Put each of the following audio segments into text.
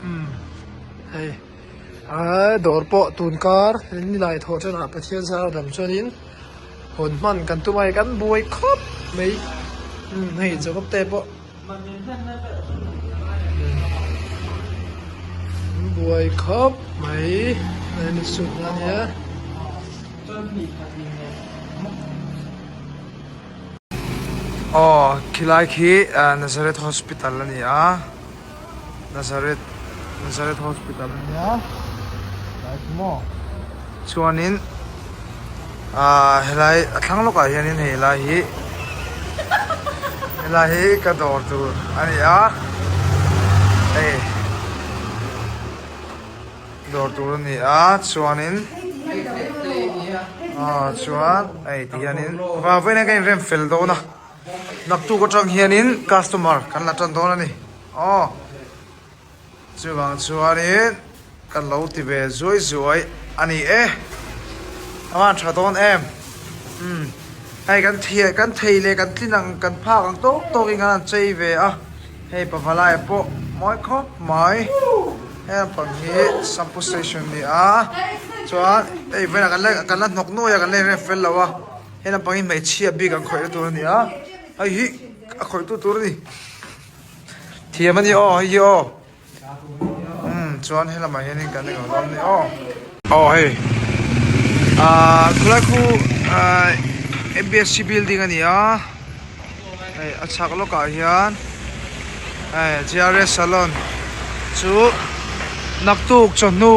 Umm hei aa dawr pawh tun kar nilai thawh ṭan ah Pathian zar a dam chuanin hawn hman kan tum a hei kan buai khawp mai umm hei Jacob te pawh umm buai khawp mai hei ni sut na ania. Aw khilai khi Nazareth hospital a ni a Nazareth Nazareth hospital a nia tlai khi maw chuanin ah helai a thlang lawkah hianin hei lai hi helai hi ka dawr tur a ni a hei. Dawr tur a ni a chuanin ah chuan hei ti hianin vawiin hian ka inrem fel dawn a naktuk atang hianin customer kan la tan dawn a ni aw chuvang chuanin kan lo ti ve zuai zuai a ni e a van tha dawn em umm hei kan thei kan thei leh kan tlin ang kan phak ang tawk tawkin kan han chei ve a. Hei pavalai pawh mawi khawp mai he lampang hi sampu station a ni a chuan hei vawiinah kan la kan la hnawk nuai a kan la inrem fel lo a he lampang hi hmeichhia bik an khawih na tur a ni a hei hi a khawih tu tur a ni thiam a ni aw hei hi aw. Umm chuan helamah hianin kan eng ang dawn ni aw. Aw hei ahh khulai khu ahh MBSC building a ni a hei a chhak lawkah hian hei GRS salon chu naktuk chawhnu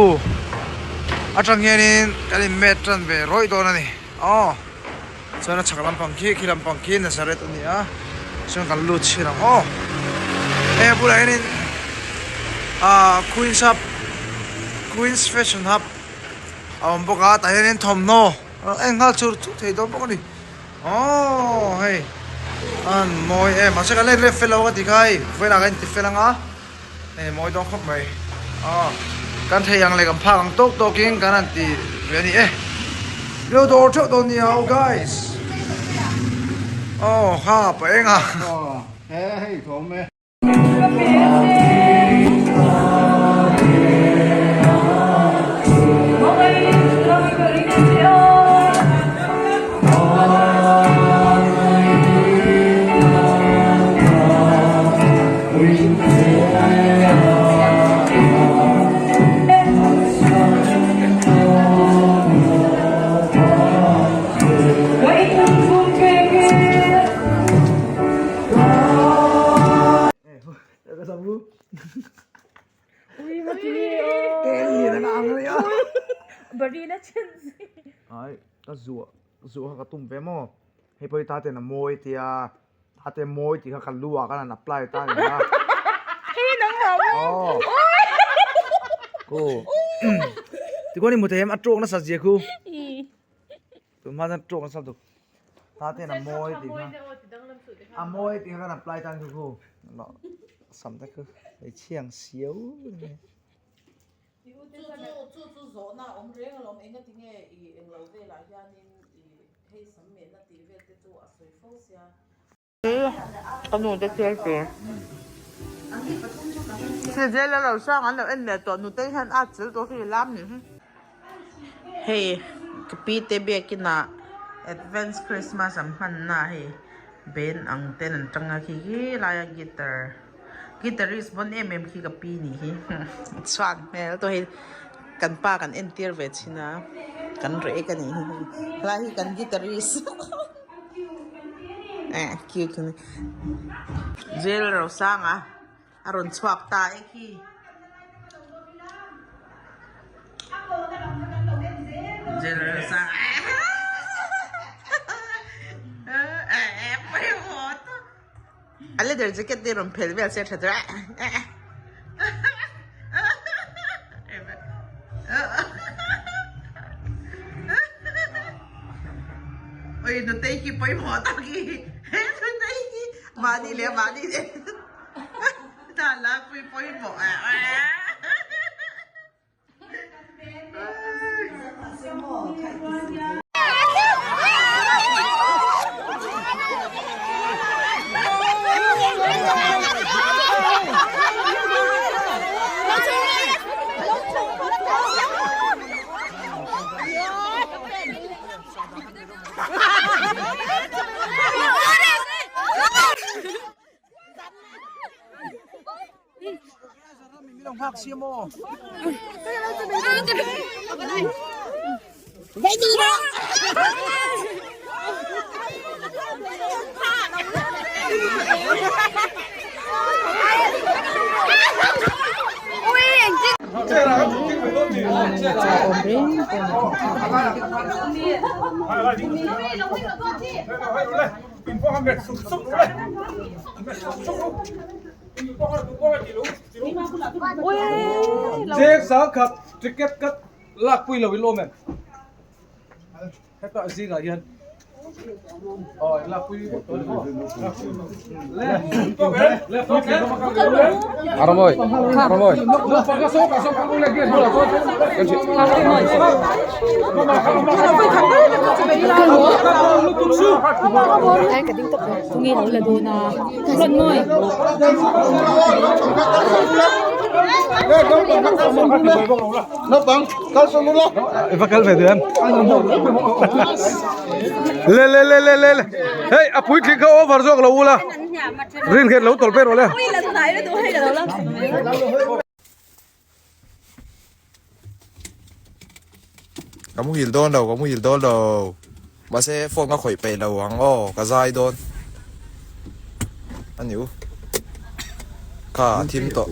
atang hianin kan in met tan ve rawih dawn a ni aw. Chuan a chhak lampang khi khi lampang khi Nazareth a ni a chuan kan lut chhin ang aw hei a bulah hianin ah Queens Hub Queens Fashion Hub a awm bawk a tah hianin thawmhnaw a en nghal chur chur thei dawn bawk a ni aww hei an mawi em mahse kan la inrem fel lo ka ti kha hei vawiinah kan inti fel ang a. Hei mawi dawn khawp mai aw kan thei ang leh kan phak ang tawk tawk in kan han ti ve a ni e lo dawr theuh dawn nia aw guys aw ha pa eng a. Aw he hei thawm e. Ka zuah zuah kha ka tum ve maw hei pawh hi ta ten a mawi tia a te mawi tih kha ka lu ah khan an apply ta a ni a Hei nangmah maw? Aw Ku Tikhuan i hmu thei em a tawk nasa zia khu Tun hma chuan tawk nasa tuk Ta ten a mawi tih kha a mawi tih kha kan apply tan khu khu Sam te khu hmeichhia ang siau Chu chu chu zawhna a awm reng alawm engatinge i englo velah hianin i hei sam mehna tih vel te chu a sawi fo sia. Ka nu te thil tur. Hrizel a lo sang an lo en leh tawh nutei hian a chil tawh hi lam ni hi. Hei ka pi te biakin ah advance Christmas an hmanna hei band ang ten an tang a khi khi laia guitar. Guitarist bon em em khi ka pi nih hi chuan hmel tawh hei kan pa kan entir ve thin a kan reh ka nih hi helai hi kan guitarist eh cute a ni jail rosanga a rawn chhuak ta e khi. Jail rosanga eh pawimawh tak. A leather jacket te rawn phel vel se a tha tur a Oi nutei khi pawimawh tak hi nutei khi mahni leh mahni leh ta la pui pawimawh a. lo nghak sia maw? Cheng sangkhat ticket cut lakpui lo in awm em? Heta zingah hian aw lakpui Aramoy Aramoy I va kal ve duh em? Le le le le le le hei a puitling kha over zawk lo ula rin hian lo tawlh ber rawh le. Ka muhil dawn lo ka muhil dawn lo mahse phone ka khawih peih lo ang aw ka zai dawn a ni u kha a thim tawh.